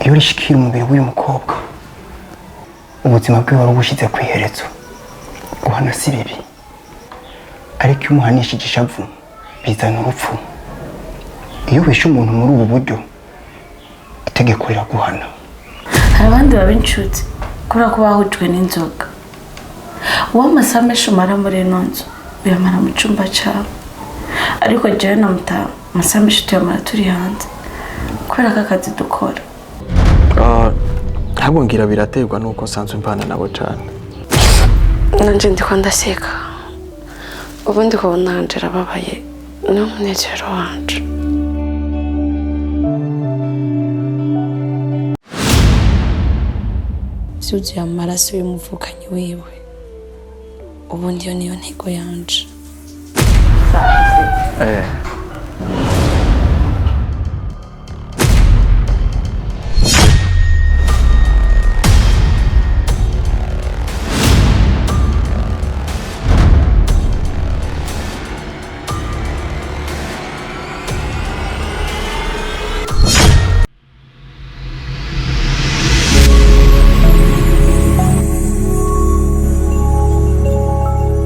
Iyo rishikira umubiri w'uyu mukobwa, ubuzima bwe wari ubushize ku iherezo. Guhana si bibi, ariko iyo umuhanishije ishavu bizana urupfu. Iyo wishe umuntu muri ubu buryo, itegeko riraguhana. Hari abandi baba inshuti kubera ko bahujwe n'inzoga. Uwo amasaha menshi umara muri ino nzu uyamara mu cyumba cyawe, ariko jewe na Mutamu amasaha menshi tuyamara turi hanze kubera ko akazi dukora. Ahubwo ngira biraterwa nuko nsanzwe mbana nabo cyane. Nanje ndiko ndaseka, ubundi kubona Angela ababaye ni umunezero wanje. Vyuzuye amaraso y'umuvukanyi wiwe, ubundi iyo niyo ntego yanje.